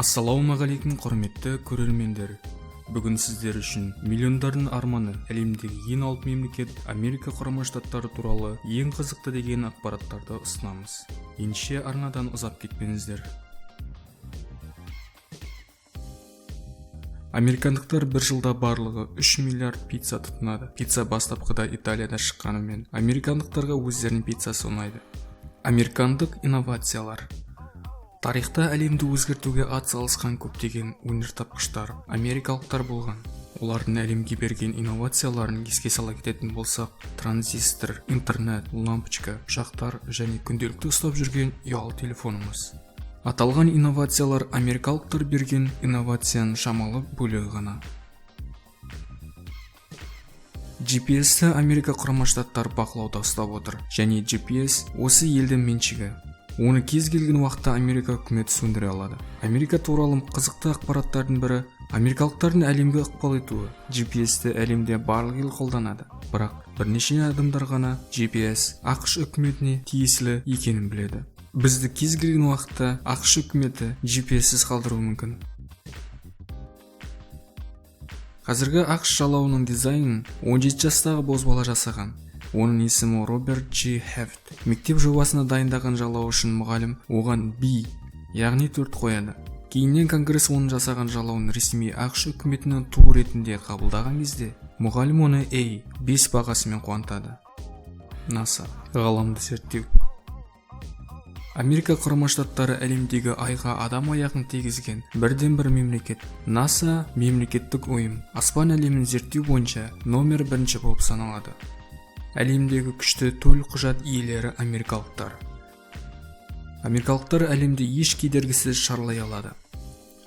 Ассалаумағалейкум, құрметті көрермендер! Бүгін сіздер үшін миллиондардың арманы, әлемдегі ең алып мемлекет Америка Құрама Штаттары туралы ең қызықты деген ақпараттарды ұсынамыз. Ендеше арнадан ұзап кетпеңіздер. Американдықтар бір жылда барлығы 3 миллиард пицца тұтынады. Пицца бастапқыда Италияда шыққанымен, американдықтарға өздерінің пиццасы ұнайды. Американдық инновациялар. Тарихта әлемді өзгертуге ат салысқан көптеген өнертапқыштар америкалықтар болған. Олардың әлемге берген инновацияларын еске сала кететін болсақ, транзистор, интернет, лампочка, ұшақтар және күнделікті ұстап жүрген ұялы телефонымыз. Аталған инновациялар америкалықтар берген инновацияның шамалы бөлігі ғана. GPS-ті Америка Құрама Штаттары бақылауда ұстап отыр және GPS осы елдің меншігі. Оны кез келген уақытта Америка үкіметі сөндіре алады. Америка туралы қызықты ақпараттардың бірі – америкалықтардың әлемге ықпал етуі. GPS-ті әлемде барлық ел қолданады, бірақ бірнеше адамдар ғана GPS АҚШ үкіметіне тиесілі екенін біледі. Бізді кез келген уақытта АҚШ үкіметі GPS-сіз қалдыруы мүмкін. Қазіргі АҚШ жалауының дизайнын 17 жастағы бозбала жасаған. Оның есімі Роберт Джи Хефт. Мектеп жобасына дайындаған жалау үшін мұғалім оған B, яғни 4 қояды. Кейіннен Конгресс оның жасаған жалауын ресми АҚШ үкіметінің туы ретінде қабылдаған кезде, мұғалім оны A, 5 бағасымен қуантады. НАСА ғаламды зерттеу. Америка Құрама Штаттары әлемдегі айға адам аяғын тигізген бірден бір мемлекет. НАСА мемлекеттік ұйым аспан әлемін зерттеу бойынша номер бірінші болып саналады. Әлемдегі күшті төлқұжат иелері америкалықтар. Америкалықтар әлемді еш кедергісіз шарлай алады.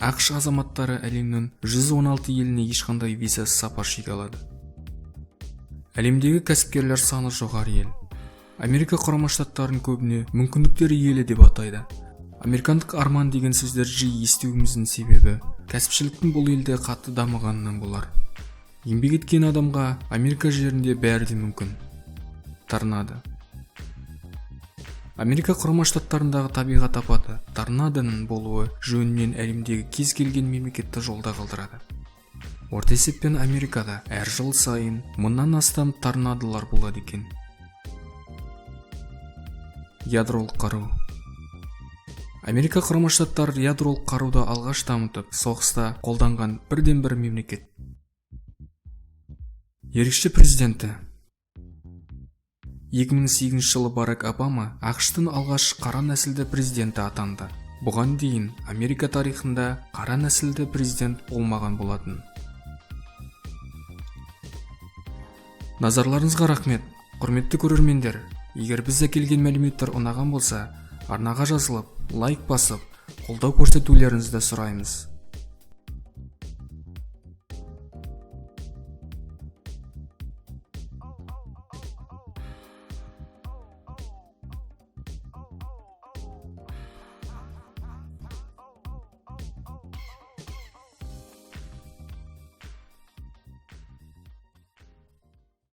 АҚШ азаматтары әлемнің 116 еліне ешқандай визасыз сапар шеге алады. Әлемдегі кәсіпкерлер саны жоғары ел. Америка Құрама Штаттарын көбіне мүмкіндіктер елі деп атайды. Американдық арман деген сөздер жиі естуіміздің себебі кәсіпшіліктің бұл елде қатты дамығанынан болар. Еңбек еткен адамға Америка жерінде бәрі де мүмкін. Торнадо. Америка Құрама Штаттарындағы табиғат апаты торнадоның болуы жөнінен әлемдегі кез келген мемлекетті жолда қалдырады. Орта есеппен Америкада әр жыл сайын мыңнан астам торнадолар болады екен. Ядролық қару. Америка Құрама Штаттары ядролық қаруды алғаш дамытып, соғыста қолданған бірден бір мемлекет. Ерекше президенті. 2008 жылы Барак Обама АҚШ-тың алғаш қара нәсілді президенті атанды. Бұған дейін Америка тарихында қара нәсілді президент болмаған болатын. Назарларыңызға рахмет, құрметті көрермендер. Егер біз әкелген мәліметтер ұнаған болса, арнаға жазылып, лайк басып, қолдау көрсетулеріңізді сұраймыз.